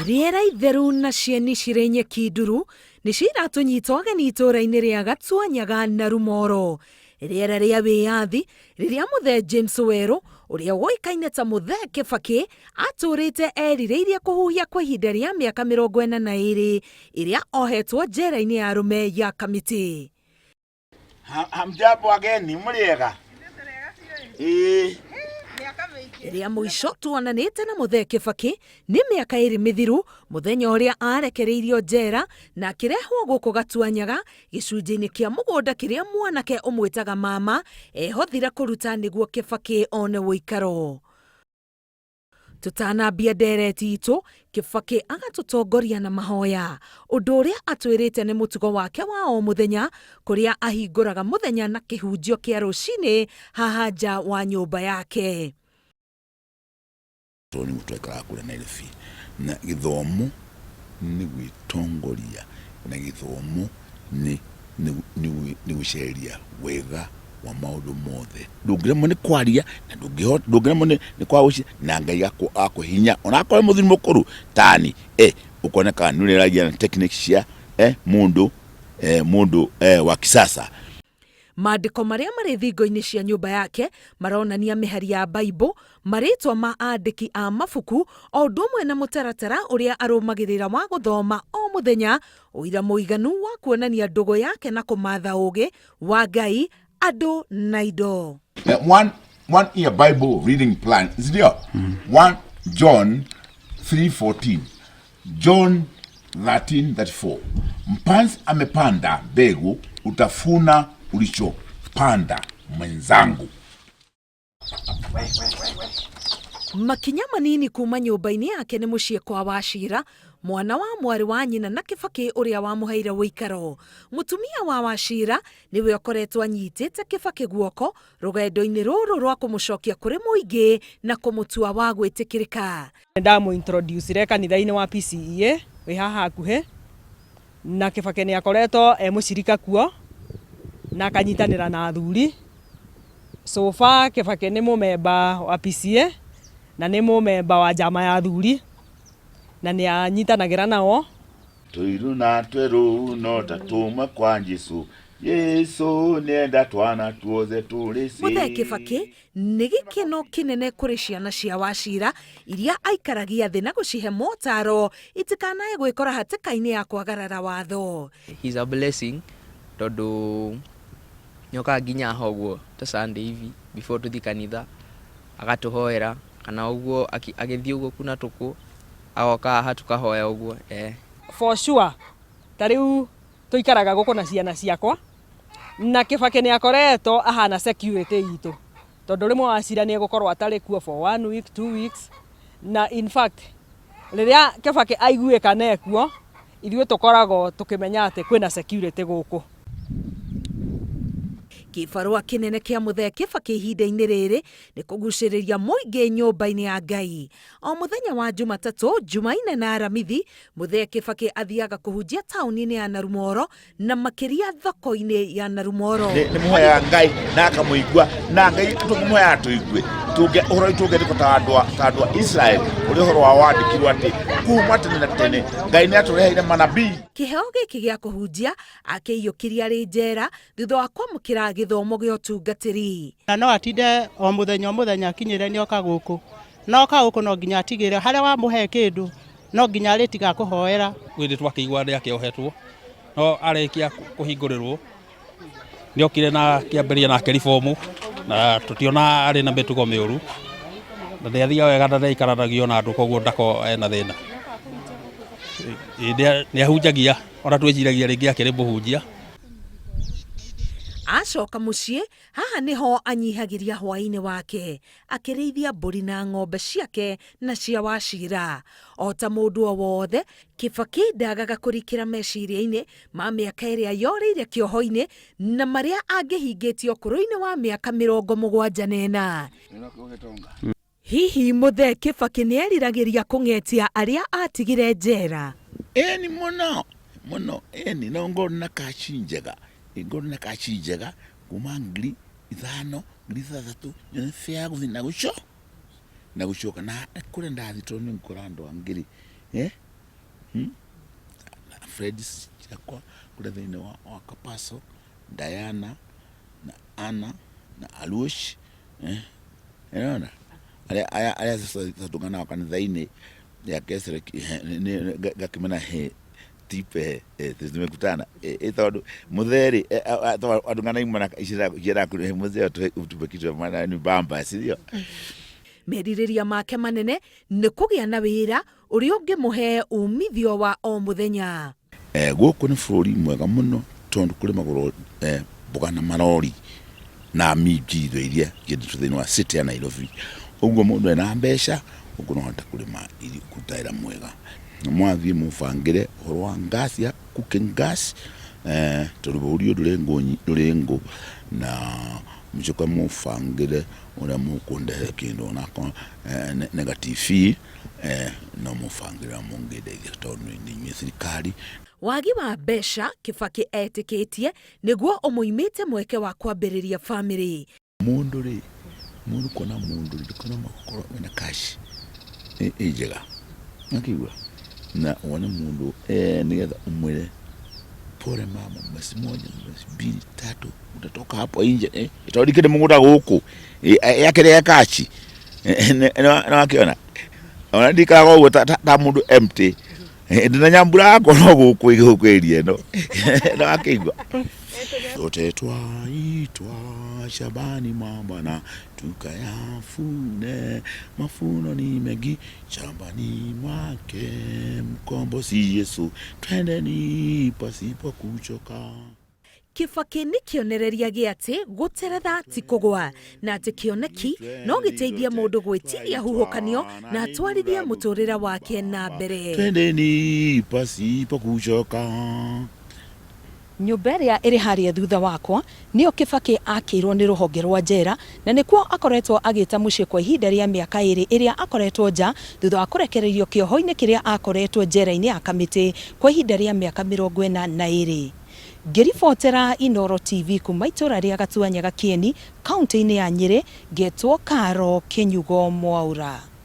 Rĩera itheru na cieni cirĩ nyeki nduru nĩcio iratũnyita ũgeni itũũra-inĩ rĩa Gatuanyaga na Rumoro. Rĩera rĩa wĩyathi rĩrĩa Mũthee James Werũ ũrĩa ũĩkaine ta Mũthee Kĩbakĩ atũũrĩte erirĩirie kũhuhia kwa ihinda rĩa mĩaka 42 ĩrĩa ohetwo njera-inĩ ya arũme ya Kamiti. Hamjambo ageni, mũrĩega? Ĩĩ. Rĩa mũico tuonanĩte na Mũthee Kĩbakĩ nĩ mĩaka ĩrĩ mĩthiru, mũthenya ũrĩa arekereirio njera na akĩrehwo gũkũ Gatuanyaga gĩcunjĩ-inĩ kĩa mũgũnda kĩrĩa mwanake ũmwĩtaga mama ehothire kũruta nĩguo Kĩbakĩ one ũikaro. Tũtanambia ndereti itũ, Kĩbakĩ agatũtongoria na mahoya. Ũndũ ũrĩa atwĩrĩte nĩ mũtugo wake wa o mũthenya, kũrĩa ahingũraga mũthenya na kĩhunjio kĩa rũcinĩ haha nja wa nyũmba yake. Tondũ nĩguo twaikaraga kũrĩa Nairobi. Na gĩthomo nĩ gwĩtongoria, na gĩthomo nĩ nĩ gũceria wega wa maũndũ mothe. Ndũngĩremwo nĩ kwaria na ndũngĩremwo nĩ kwaga gũci na Ngai agakũhe hinya ona akorwo wĩ mũthuri mũkũrũ tani eh, ũkoneka nĩ ũreragia na techniques cia eh, mũndũ eh, mũndũ eh, wa kisasa. Maandĩko marĩa marĩ thingo-inĩ cia nyũmba yake maronania mĩhari ya Baibũ, marĩĩtwa ma aandĩki a mabuku, o ũndũ ũmwe na mũtaratara ũrĩa arũmagĩrĩra wa gũthoma o mũthenya, ũira mũiganu wa kuonania ndũgũ yake na kũmatha ũũgĩ wa Ngai, andũ na indo. One year Bible reading plan, sindio? 1 John 3:14, John 13:34, Mpanzi amepanda mbegu, utafuna ulichopanda mwenzangu. Makinya manini kuma nyũmba-inĩ yake nĩ mũciĩ kwa Wachira, mwana wa mwarĩ wa nyina na Kĩbakĩ ũrĩa wamũheire ũikaro. Mũtumia wa Wachira nĩwe ũkoretwo anyitĩte Kĩbakĩ guoko rũgendo-inĩ rũrũ rwa kũmũcokia kũrĩ mũingĩ na kũmũtua wa gwĩtĩkĩrĩka. Nĩndamũ introduce re kanitha-inĩ wa PCEA wĩ haha hakuhĩ, na Kĩbakĩ nĩ akoretwo e mũcirika kuo na akanyitanĩra na athuri. So far Kĩbakĩ nĩ mũmemba wa PCEA na nĩ mũmemba wa njama ya athuri na nĩ anyitanagĩra nao. Tũirũ na twerũ no ta tũmwe kwa Jesũ, Jesũ nĩenda twana tuothe tũrĩ Mũthee Kĩbakĩ Nĩ gĩkeno kĩnene kũrĩ ciana cia Wachira iria aikaragia thĩ na gũcihe motaro itikanae gwĩkora hatĩka-inĩ ya kwagarara watho. He's a blessing tondũ nĩokaga nginya haha ũguo ta Sunday hivi before tũthiĩ kanitha agatũhoera kana ũguo agĩthiĩ ũguo kuna tũkũ agoka haha tũkahoya ũguo eh. For sure ta rĩu tũikaraga gũkũ na ciana ciakwa na Kĩbakĩ nĩ akoretwo ahana security itũ tondũ rĩmwe Wachira nĩ egũkorwo atarĩ kuo for one week, 2 weeks, na in fact rĩrĩa Kĩbakĩ aiguĩka nekuo ithuĩ tũkoragwo tũkĩmenya atĩ kwĩna security gũkũ. Kĩbarũa kĩnene kĩa Mũthee Kĩbakĩ ihinda-inĩ rĩrĩ nĩ kũgucĩrĩria mũingĩ nyũmba-inĩ ya Ngai. O mũthenya wa Jumatatũ, Jumaine na Aramithi, Mũthee Kĩbakĩ athiaga kũhunjia taũni-inĩ ya Narumoro na makĩria thoko-inĩ ya Narumoro. Nĩ mũhoyaga Ngai na akamũigua, na Ngai tũngĩmũhoya atũigue, tũngĩ ũhoro witũ ũngĩandĩkwo ta andũ a ta andũ a Israel ũrĩa ũhoro wao wandĩkirwo atĩ kuma tene na tene Ngai nĩ atũreheire manabii. Kĩheo gĩkĩ gĩa kũhunjia akĩiyũkirie arĩ njera thutha wa kwamũkĩra gĩthomo gĩa ũtungatĩri. Na no atinde o mũthenya o mũthenya akinyĩre nĩ oka gũkũ, na oka gũkũ no nginya atigĩre harĩa wamũhe kĩndũ no nginya arĩtiga kũhoera. Gwĩ twakĩigua nĩ akĩohetwo, no arĩkia kũhingũrĩrwo nĩ okire na akĩambĩrĩria nake reform na tũtiona arĩ na mĩtugo mĩũru na nĩ athiaga wega na nĩ aikaranagia na andũ koguo ndakoragwo ena thĩna. Nĩ ahunjagia ona twĩciragia rĩngĩ akĩrĩ mũhunjia. Acoka mũciĩ, haha nĩho anyihagĩria hwaĩ-inĩ wake, akĩrĩithia mbũri na ng'ombe ciake na cia Wachira. O ta mũndũ o wothe, Kĩbakĩ ndagaga kũrikĩra meciria-inĩ ma mĩaka ĩrĩa yorĩire kĩoho-inĩ na marĩa angĩhingĩtie ũkũrũ-inĩ wa mĩaka 74. Hihi Mũthee Kĩbakĩ nĩeriragĩria kũng'etia arĩa atigire njera? Ĩni mũno mũno, ĩni no ngorwo na kaci njega, ngorwo na kaci njega kuma 5000, 6000 nyone fare ya gũthiĩ na gũcoka na gũcoka na kũrĩa ndathiĩ tondũ nĩ ngũkora andũ angĩ rĩ, eh. Na friends ciakwa kũrĩa thĩinĩ wa, wa Kapaso, Diana na Anna na Aluosh, eh, ĩrona arĩa arĩa arĩa tũtungana nao kanitha-inĩ ya Kesrek, ngakĩmena he tipe tumekutana tondũ mũthee rĩ, andũ ngana imana iciara kũrĩ mũthee utupe kitu ya maana ni bamba, si ndio? Merirĩria make manene nĩ kũgĩa na wĩra ũrĩa ũngĩmũhe umithio wa o mũthenya. Gũkũ nĩ bũrũri mwega mũno tondũ kũrĩmagũrwo mboga na marori na minji, irio iria ciendetwo thĩinĩ wa city ya Nairobi. Ũguo mũndũ ena mbeca gũkũ no ahote kũrĩma irio, kũruta wĩra mwega. Mwathiĩ mũbangĩre ũhoro wa gas ya cooking gas, tondũ bũrũri ũyũ ndũrĩ ngũ, ndũrĩ ngũ, na mũcoke mũbangĩre ũrĩa mũkũndehe kĩndũ onakorwo nĩ ga TV, no mũbangĩre mũngĩndeithia tondũ nĩ inyuĩ thirikari. Wagi wa mbeca Kibaki etĩkĩtie nĩguo ũmũimĩte mweke wa kwambĩrĩria bamĩrĩ. Mũndũ rĩ, mũndũ kuona mũndũ rĩ, ndũkona gũkorwo wĩna cash ĩ njega, akĩigua na wone mũndũ, nĩgetha ũmwĩre pole mama, mwezi moja, mwezi mbili, tatu utatoka hapo nje, tondũ ndikĩrĩ mũgũnda gũkũ yakĩrĩa cash nĩwakĩona ona ndikaraga ũguo ta mũndũ empty. Ndĩna nyambura yakwa no gũkũ gũkũ area ĩno, nĩwakĩigua. Sote twaitwa shambani mwa Bwana tukayafune, mafuno ni mengi shambani mwake mkombozi Yesu, twendeni pasipo kuchoka. Kibaki nĩ kĩonereria gĩa atĩ gũteretha ti kũgwa na atĩ kĩoneki no gĩteithie mũndũ gwĩtiria huhũkanio na atwarithie mũtũrĩre wake na mbere. Twendeni pasipo kuchoka. Nyũmba ĩrĩa ĩrĩ harĩa thutha wakwa nĩyo Kibaki akĩirwo nĩ rũhonge rwa njera na nĩkuo akoretwo agĩta mũciĩ kwa ihinda rĩa mĩaka 2 ĩrĩa akoretwo nja thutha wa kũrekererio kĩoho-inĩ kĩrĩa akoretwo njera-inĩ ya Kamĩtĩ kwa ihinda rĩa mĩaka 42. Ngĩribotera Inooro TV kuma itũra rĩa Gatuanyaga Kĩeni, kaunti-inĩ ya Nyĩrĩ, ngetwo Karo Kĩnyugo Mwaura.